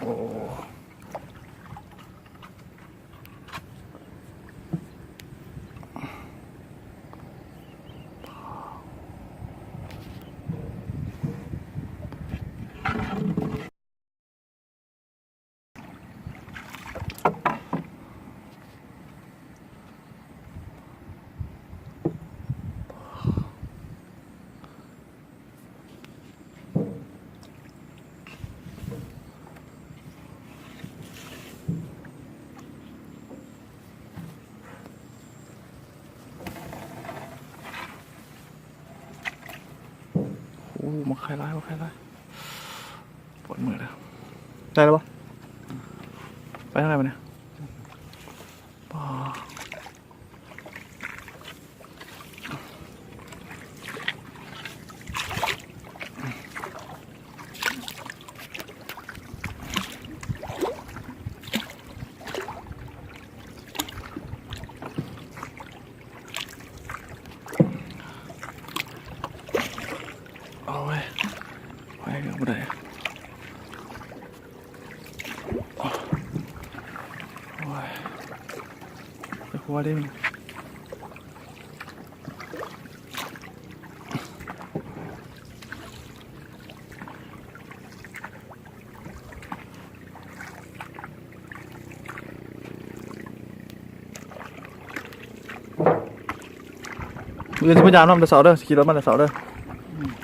ໂອ້ ໂອ້ ໝາກໄຂ່ຫຼາຍ ໝາກໄຂ່ຫຼາຍ ປວດມືແລ້ວ ໄດ້ແລ້ວບໍ່? ໄປທາງໃດບັດນີ້? ປາ ໂອ້ຍ ໄປກໍບໍ່ໄດ້ ໂອ້ຍ ໄປຄົວເດ້. ມື້ອື່ນຊິມາຢາມນຳແຕ່ເຊົ້າເດີ ຂີ່ລົດມາແຕ່ເຊົ້າເດີ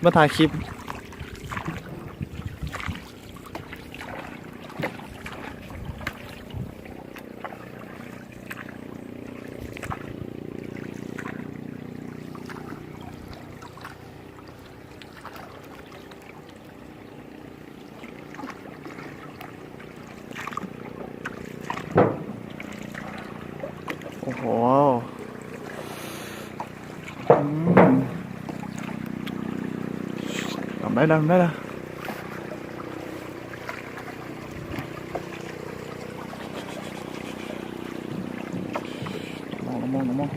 ມາຖ່າຍຄລິບ. ໂອ້ໂຫ ອືມ ດຳໄດ້ ດຳໄດ້ລະ ມອງ ມອງ ມອງ.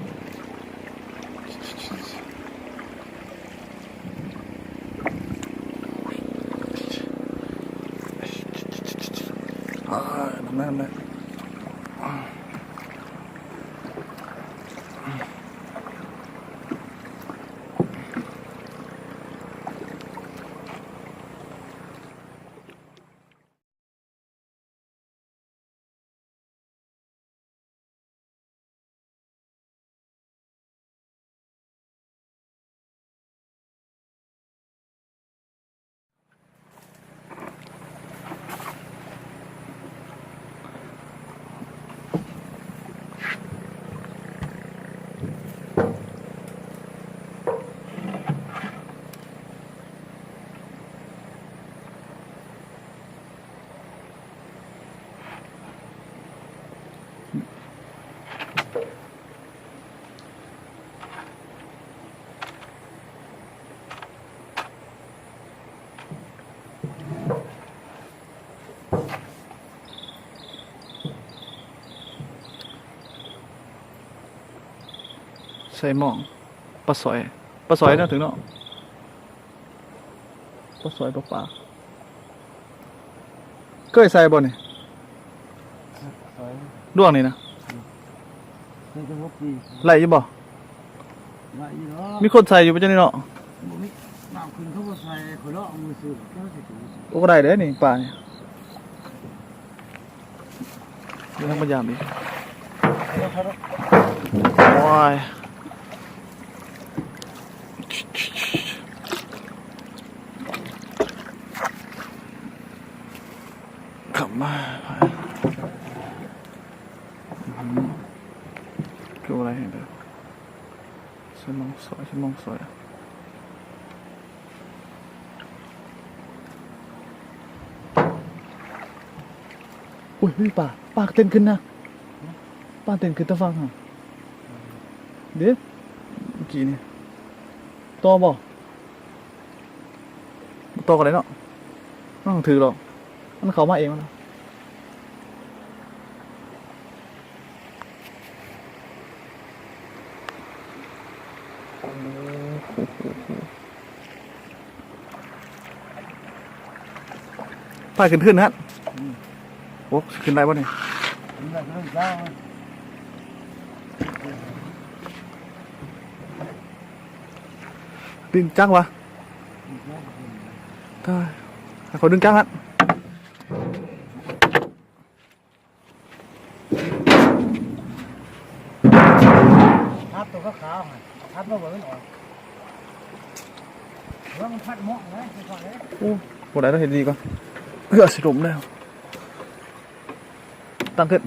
ອ່າ ນັ້ນແຫຼະ ໃສ່ໝ້ອງ ປາສອຍ ປາສອຍເນາະ ຖືກເນາະ. ປາສອຍ ປາປາ ເຄີຍໃສ່ບໍ່ນີ້? ດ້ວງນີ້ນະ ໄດ້ຢູ່ບໍ່? ໄດ້ຢູ່ດອກ ມີຄົນໃສ່ຢູ່ບໍ່ຈັ່ງນີ້ເນາະ? ບໍ່ມີ ນ້ຳຂຶ້ນເຂົາບໍ່ໃສ່ ຂ້ອຍລອງເອົາມືຊື່ ໂອ້ ກໍໄດ້ເດ້ນີ້ ປານີ້. ເດີນທາງມາຢາມອີກ ໂອ້ຍ ຂັບມາ ຄືວ່າໄດ້ເດີ ສະໝອງສອຍ ສະໝອງສອຍ. ໂອ້ຍ ປາ ປາກະເຕັ້ນຂຶ້ນນະ ປາເຕັ້ນຂຶ້ນຕາຝັ່ງຫັ້ນເດ້ ເມື່ອກີ້ນີ້. ຕໍ່ບໍ່? ບໍ່ຕໍ່ກໍໄດ້ເນາະ ມັນຖືກດອກ ມັນເຂົ້າມາເອງມັນ. ພາຂຶ້ນ ຂຶ້ນຫັ້ນ ອືມ ໂອ້ ຊິຂຶ້ນໄດ້ບໍ່ນີ້? ຂຶ້ນໄດ້ ຂຶ້ນໄດ້ ດຶງຈັກວະ ຕາຍ ໃຫ້ເຂົາດຶງຈັກຫັ້ນ. ພັດຕົວຂາວໆຫັ້ນ ພັດມາເບິ່ງມັນອອກ ແລ້ວມັນພັດເໝາະນະ ໂອ້ ບໍ່ໄດ້ແລ້ວ ເຮັດດີກ່ອນ ເພື່ອຊິລົ້ມແລ້ວ ຕັ້ງຂຶ້ນ.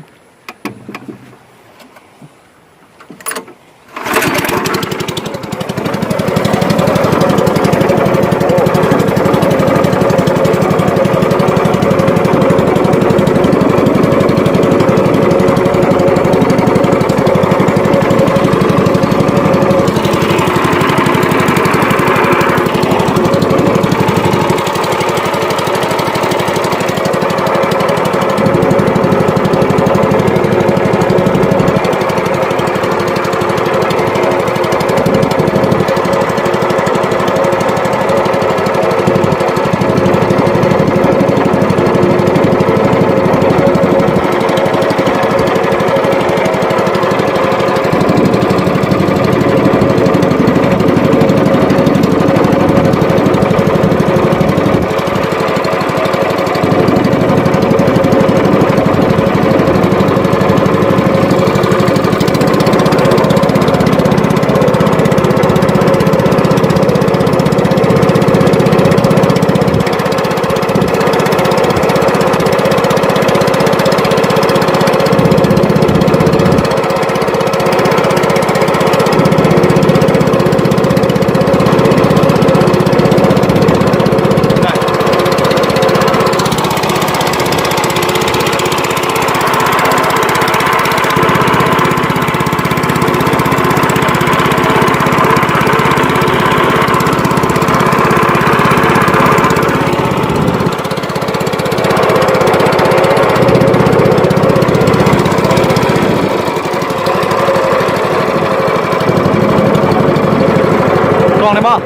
ອອກໄດ້ບໍ່?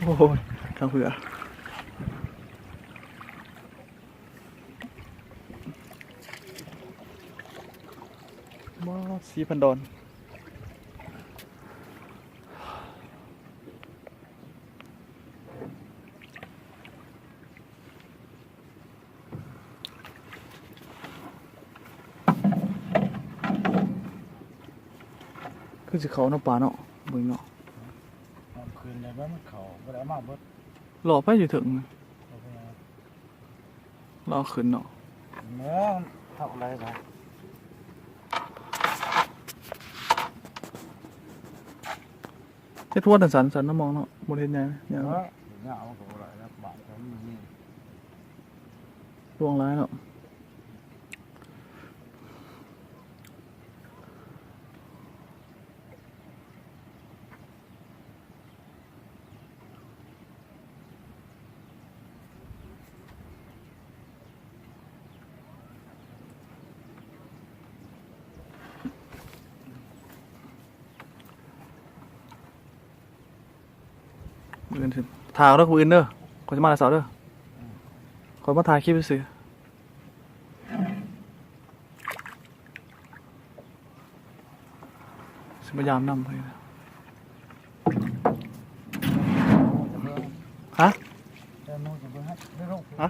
ໂອ້ຍ ທາງເຮືອ ມາ ສີ່ພັນດອນ. ຄືຊິເຂົ້າເນາະ ປາເນາະ ເບິ່ງເນາະ ເອົາຄືນໄດ້ບໍ່? ມັນເຂົ້າບໍ່ໄດ້ເອົາມາເບິດ ເລາະໄປຢູ່ເທິງ ເອົາໄປ ລອຂຶ້ນເນາະ ແມ່ນເທົ່າໃດນະ ເຮັດຫົວຕັນສັນ ສັນນະມອງເນາະ ບໍ່ໄດ້ເຮັດຫຍັງຫຍັງ ເອີ ຍາວມັນກໍບໍ່ໄດ້ແລ້ວ ບາດກໍມີ ຫຼວງຫຼາຍເນາະ. ມື້ອື່ນ ຖ້າເອົາເດີ ມື້ອື່ນເດີ ຂ້ອຍຊິມາແຕ່ເຊົ້າເດີ ຂ້ອຍມາຖ່າຍຄລິບຊື່ໆ. ຊິມາຢາມນຳ ຮະ? ຮະ?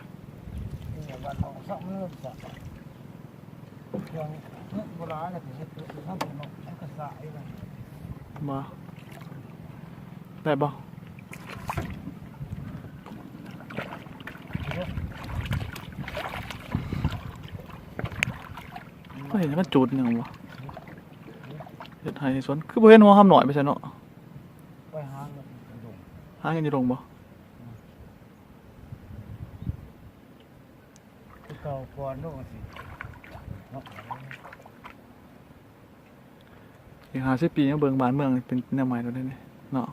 ບໍ່ ໄດ້ບໍ່? ບໍ່ເຫັນມັນຈູດຫຍັງວະ ເຮັດໄຮ່ເຮັດສວນ ຄືບໍ່ເຫັນຫົວຫຳນ້ອຍໄປໃສເນາະ ໄປຫາເງິນຢູ່ດົງ ຫາເງິນຢູ່ດົງບໍ່? ອືມ ຄືເກົ່າກ່ອນໂລກຊິເນາະ ອີກຫ້າສິບປີມາເບິ່ງບ້ານເມືອງເປັນແນວໃໝ່ໂລດເດ້ນີ້ເນາະ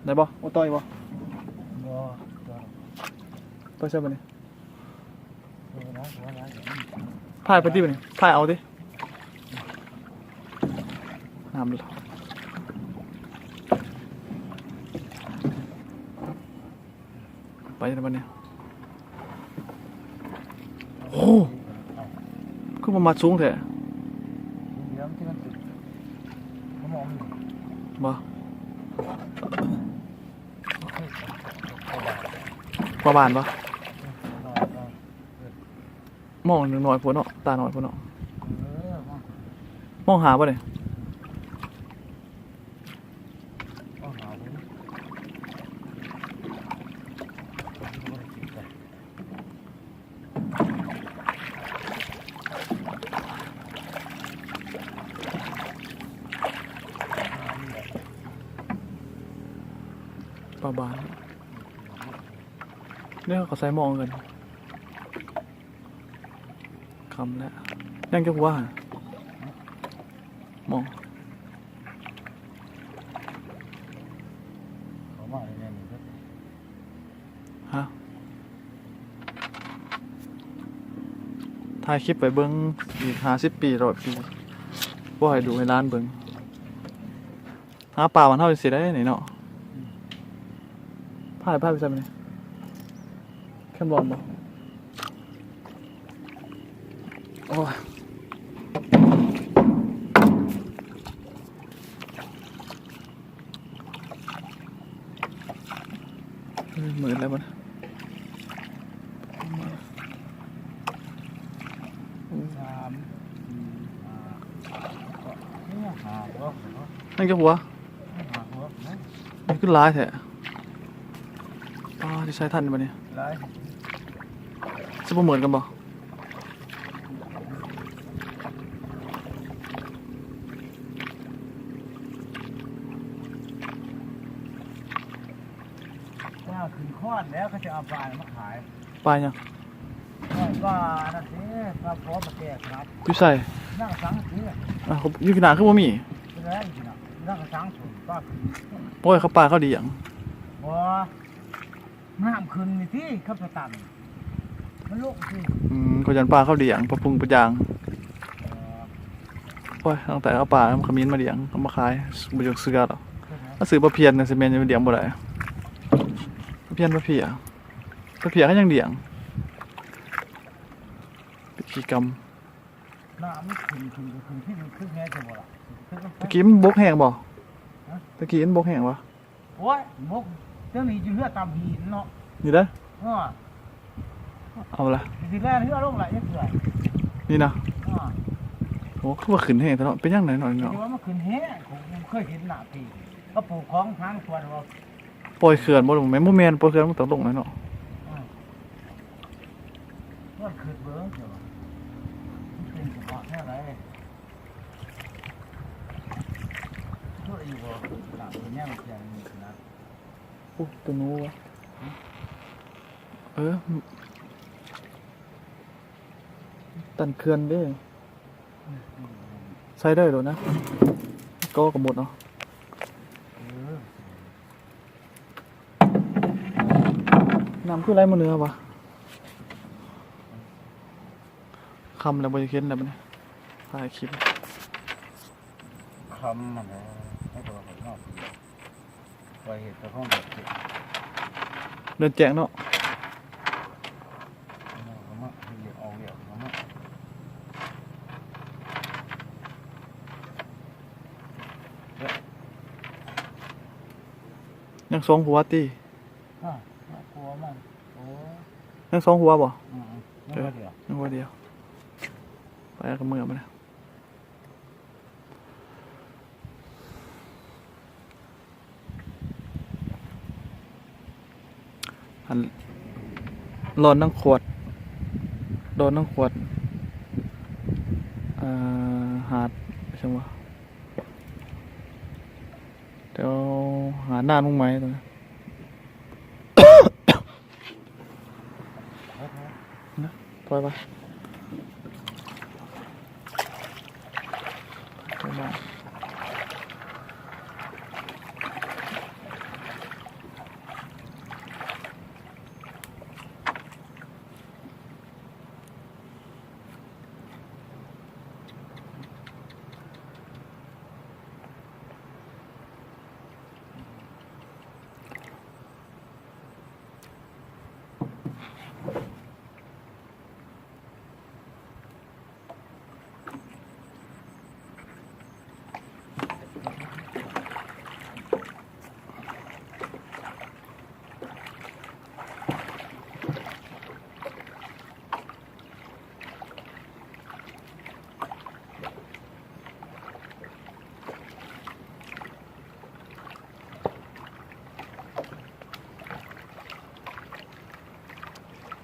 ໄດ້ບໍ່? ໂອ້ ຕໍ່ອີກບໍ່? ບໍ່ ຕໍ່ ຕໍ່ໃສບັດນີ້? ພາຍໄປຕິບັດນີ້ ພາຍເອົາຕິ ນ້ຳ ໄປແລ້ວບັດນີ້ ໂອ້ ຄືບໍ່ມັດສູງແທ້ ບໍ່ ພໍ່ບ້ານບໍ່? ມອງໜຶ່ງໜ້ອຍໂພດເນາະ ຕາໜ້ອຍໂພດເນາະ ເອີ ມອງ ມອງຫາບໍ່ນີ້? ປາບ້ານ ນີ້ເຂົາໃສ່ໝໍ້ກັນ ຄ່ຳແລ້ວ ຍັງຈັກຫົວຫັ້ນ ໝໍ້ ເຂົ້າມາແນວນີ້ເບິດ ຮະ ຖ່າຍຄລິບໄປເບິ່ງອີກຫ້າສິບປີ ຮ້ອຍປີ ບໍ່ໃຫ້ລູກໃຫ້ຫຼານເບິ່ງ. ຫາປາບ້ານເຮົາຈັ່ງຊີ້ໄດ໋ນີ້ເນາະ ອືມ ພາຍ ພາຍໄປໃສມື້ນີ້ ແຄມບອນບໍ່? ໂອ້ຍ ເອີ ມືດແລ້ວບັດ ສາມ ສີ່ ຫ້າ ຫ້າ ຫົວ ຍັງຈັກຫົວ? ຫ້າຫົວ ມັນຄືຫຼາຍແທ້ ປາ ຊິໃສ່ທັນບັດນີ້ ຫຼາຍ ຊິບໍ່ໝົດກັນບໍ່? ວ່າຂຶ້ນຄອນແລ້ວ ເຂົາຈະເອົາປາມາຂາຍ ປາຫຍັງ? ປານັ້ນເດ້ ປາພໍມາແກ່ຂະໜາດ ຢູ່ໃສ? ອ່ະ ຢູ່ພີ້ນາຄືບໍ່ມີ? ໂອ້ຍ ເຂົາປ່າເຂົາດຽງ. ບໍ່ ນ້ຳຂຶ້ນນີ້ຕິ ເຂົາໄປຕັນ ມັນລົງຕິ. ອືມ ເຂົາຢ້ານປ່າເຂົາດຽງ ປາປຸງປາຢາງ. ໂອ້ຍ ຕັ້ງແຕ່ເອົາປ່າຂະມິນມາດຽງ ເອົາມາຂາຍ ບໍ່ຢາກເຊື່ອດອກ. ຖ້າຊື້ປາພຽນ ຊິແມ່ນດຽງບໍ່ໄດ້. ປາພຽນ ປາເພຍ ປາເພຍກໍຍັງດຽງ ເປັນຂີ້ກຳ. ນ້ຳມັນຂຶ້ນ ຂຶ້ນ ຂຶ້ນທີ່ມັນຂຶ້ນແຮງແຕ່ບໍ່ລະ? ຕະກີ້ມັນບົກແຮງບໍ່? ຮະ? ຕະກີ້ມັນບົກແຮງບໍ່? ໂອ້ຍ ບົກ ເຈົ້ານີ້ຢູ່ເຮືອຕຳຫີນເນາະ ນີ້ເດ້. ເອີ ເອົາລະ ຊິແລ່ນເຮືອລົງລະ ເຮັດເທື່ອ ນີ້ນະ. ເອີ ໂອ້ ຄືວ່າຂຶ້ນແຮງແທ້ເນາະ ເປັນຫຍັງແດ່ເນາະ ນີ້ເນາະ. ວ່າມັນຂຶ້ນແຮງ ຂ້ອຍບໍ່ເຄີຍເຫັນໜ້າທີ່ ເຂົາປູກຂອງທາງສວນວ່າ ປ່ອຍເຂື່ອນບໍ່? ແມ່ນ ບໍ່ແມ່ນ ປ່ອຍເຂື່ອນມັນຕ້ອງລົງແລ້ວເນາະ. ອືມ ມັນຂຶ້ນເບິ່ງ ມັນເປັນສະພາບແນວໃດ? ໂອ້ ຕົວໜູວະ. ເອີ ຕັນເຂື່ອນເດ້. ໃສ່ໄດ້ໂລດນະ ກໍກະໝົດເນາະ. ເອີ ນ້ຳຄືໄຫຼມາເໜືອວະ? ຄ່ຳແລ້ວ ບໍ່ຢາກເຫັນແລ້ວບັດນີ້ ຖ່າຍຄລິບ. ຄ່ຳຫັ້ນແຫຼະ ໃຫ້ຕົວຂ້ອຍນອນ ຂ້ອຍເຮັດແຕ່ຂອງເດືອນແຈ້ງ ເດືອນແຈ້ງເນາະ. ເອົາມາ ເຮັດວຽກອອກວຽກ ເອົາມາ. ຍັງສອງຫົວຕິ? ອາ ຫົວມັນ ໂອ້ ຍັງສອງຫົວບໍ່? ອືມ ຍັງຫົວດຽວ ຍັງຫົວດຽວ. ໄປແລ້ວກໍເມືອບັດນີ້. ອັນ ລອນນາງຂວດ ລອນນາງຂວດ ເອີ ຫາດ ຈັ່ງວ່າ ແຖວຫາດນານວງໄມ້ຕົວນັ້ນ. ນະ ປ່ອຍໄປ ໄປບ້ານ.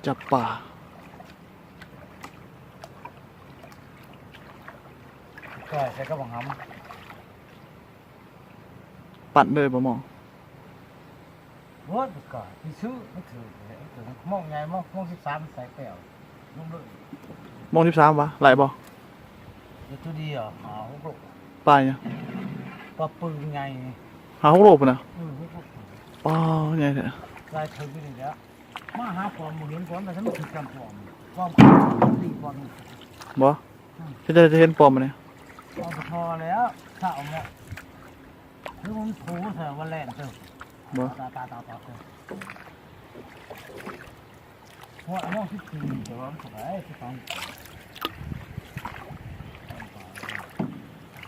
ຈັບປາ ກ້ອຍໃສ່ກັບບັກຫຳ ປັ້ນເລີຍບໍ່ໝໍ? ໂອ້ຍ ກະຊິຊື້ມັນຖືກແຫຼະ ມອງໃຫຍ່ ມອງ ມອງສິບສາມ ມັນໃສ່ແປ້ວລົງເລີຍ. ມອງສິບສາມຫວາ? ຫຼາຍບໍ່? ເຮັດຕົວດຽວ ຫ້າຫົກໂລ. ປາຫຍັງ? ປາປືໃຫຍ່ ຫ້າຫົກໂລພຸ້ນນະ? ເອີ ຫົກໂລ. ປາໃຫຍ່ແທ້. ຫຼາຍເຖິງຢູ່ນີ້ແຫຼະ. ມາຫາປອມບໍ່ເຫັນ ປອມແຕ່ມັນຖືກຈຳປອມ ປອມຕີປອມ. ບໍ່? ອືມ ເຮັດໃດຈະເຫັນປອມບັດນີ້? ເອົາໄປທໍ່ແລ້ວ ຖ້າເອົາເມາະ ຫຼືມັນໂຜໃສ່ວ່າແລ່ນເຕີບ. ບໍ່? ຕາ ຕາ ຕາ ຕາ ເພາະວ່າມອງສິບສີ່ ແຕ່ວ່າມັນສະບາຍ ສິບສອງ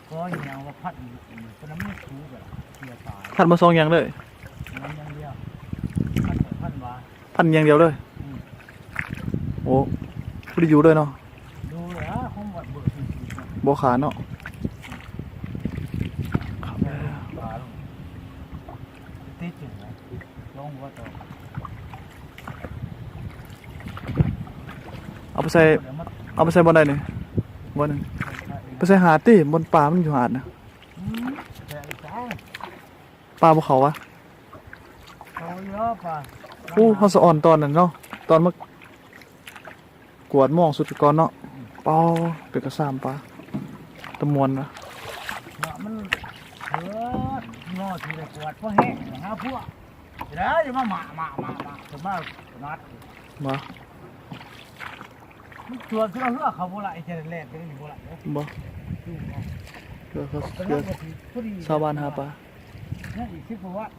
ກໍອີຫຍັງວ່າພັດຢູ່ ເປັນນ້ຳມັນຖືແບບເສຍຕາຍ ພັດມາສອງຢ່າງເລີຍ ມັນຢ່າງດຽວ ພັດ ພັດຫວາ ພັດຢ່າງດຽວເລີຍ. ອືມ ໂອ້ ບໍ່ໄດ້ຢູ່ເລີຍເນາະ. ບໍ່ຂາດເນາະ. ເອົາໄປໃສ່ ເອົາໄປໃສ່ບ່ອນໃດນີ້? ບ່ອນນັ້ນ ໄປໃສ່ຫາດຕິ ບ່ອນປາມັນຢູ່ຫາດນະ. ອືມ ປາບໍ່ເຂົ້າຫວາ? ເຂົ້າຢູ່ ປາ. ໂອ້ ເຮົາສະອອນຕອນນັ້ນເນາະ ຕອນມາ ກວດມອງສຸດກ່ອນເນາະ. ອືມ ເປັນກະຊາມປາ. ຕະມ່ວນວະ ເນາະ ມັນ ເອີ ງໍຊິໄດ້ກວາດພໍແຮງຫາພວກ ຊິໄດ້ມາໝາກ ໝາກ ໝາກ ໝາກ ຂຶ້ນມານັດ ບໍ່ ມັນຊວນເທື່ອເຮືອເຂົາບໍ່ໄຫຼ ຈະແລ່ນໄປນີ້ບໍ່ໄຫຼເດ້ ບໍ່ ເຮືອເຂົາ ເຮືອຊາວບ້ານຫາປາ ຍັງອີກສິບກວ່າວັດ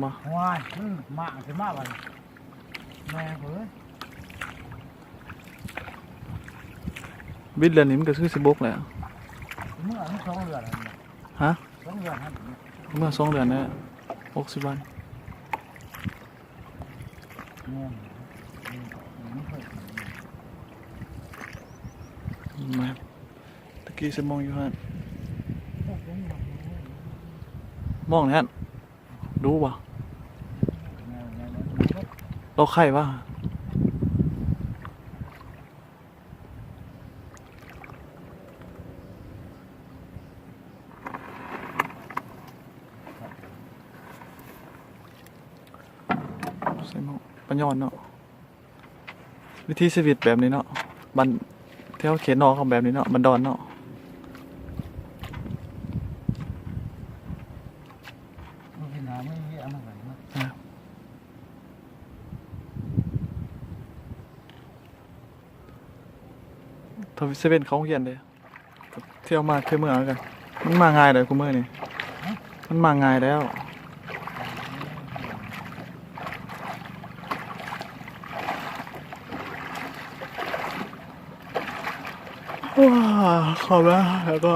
ມາ ໂອ້ຍ ມັນມາ ຊິມາບັດນີ້ ແມ່ເອີຍ ບິດແລ້ວນີ້ມັນກໍຄືຊິບົກແລ້ວ ເມື່ອສອງເດືອນແລ້ວ ຮະ ສອງເດືອນຫັ້ນ ເມື່ອສອງເດືອນແລ້ວ ຫົກສິບວັນ ແມ່ນ ແມ່ນ ຕະກີ້ຊິມອງຢູ່ຫັ້ນ ມອງຫັ້ນ ດູບໍ່ ເລາະໄຂ່ວະ ໃສ່ໝໍ້ ປາຍອນເນາະ. ວິຖີຊີວິດແບບນີ້ເນາະ ບ້ານແຖວເຂດນອກເຮົາແບບນີ້ເນາະ ບ້ານດອນເນາະ ມັນເປັນຫາ ມັນມີວຽກນຳກັນເນາະ ອ່າ ຖ້າເຊເວັນເຂົ້າໂຮງຮຽນເດ້. ທ່ຽວມາເທື່ອເມືອກັນ ມັນມາງ່າຍແລ້ວ ຄູ່ມື້ນີ້ ຮະ ມັນມາງ່າຍແລ້ວ ວ້າ ເຂົ້າມາແລ້ວກໍ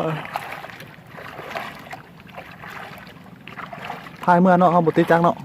ພາຍເມືອເນາະ ເຮົາບໍ່ຕິດຈັກເນາະ.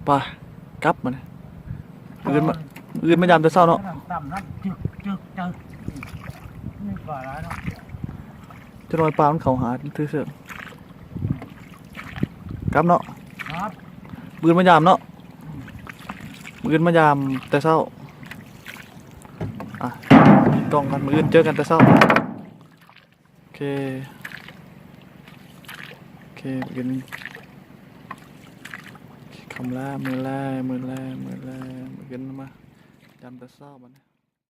ໄປ ກັບມານີ້ ອື່ນມາ ອື່ນມາຢາມແຕ່ເຊົ້າເນາະ ຕຳນຳ ຈຶກ ຈຶກ ຈຶກ ມີປາຫຼາຍເນາະ ຈັກໜ່ອຍປາມັນເຂົ້າຫາ ຖືເສື້ອ ກັບເນາະ ກັບ ມື້ອື່ນມາຢາມເນາະ ອືມ ມື້ອື່ນມາຢາມແຕ່ເຊົ້າ ອ່ະ ຕ້ອງກັນ ມື້ອື່ນເຈີກັນແຕ່ເຊົ້າ. ໂອເຄ ໂອເຄ ມື້ອື່ນ ຄ່ຳລະ ມື້ແລ ມື້ແລ ມື້ແລ ມື້ອື່ນມາຢາມແຕ່ເຊົ້າບັດນີ້.